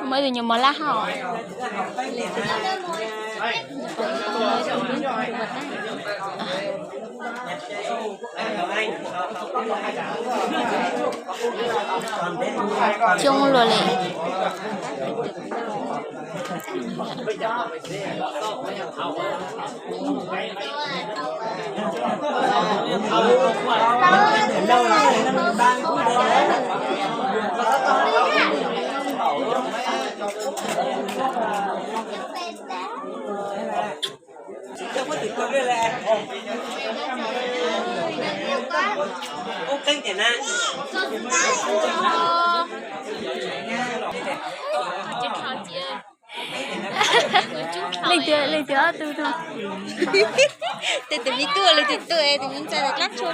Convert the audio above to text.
Muaj ib tug nyuam mos laj hauv. Coob luaj li. Leej twg, leej twg ob tug no? Tej tus me tub, leej twg tub, tus me ntxhais dab tshua.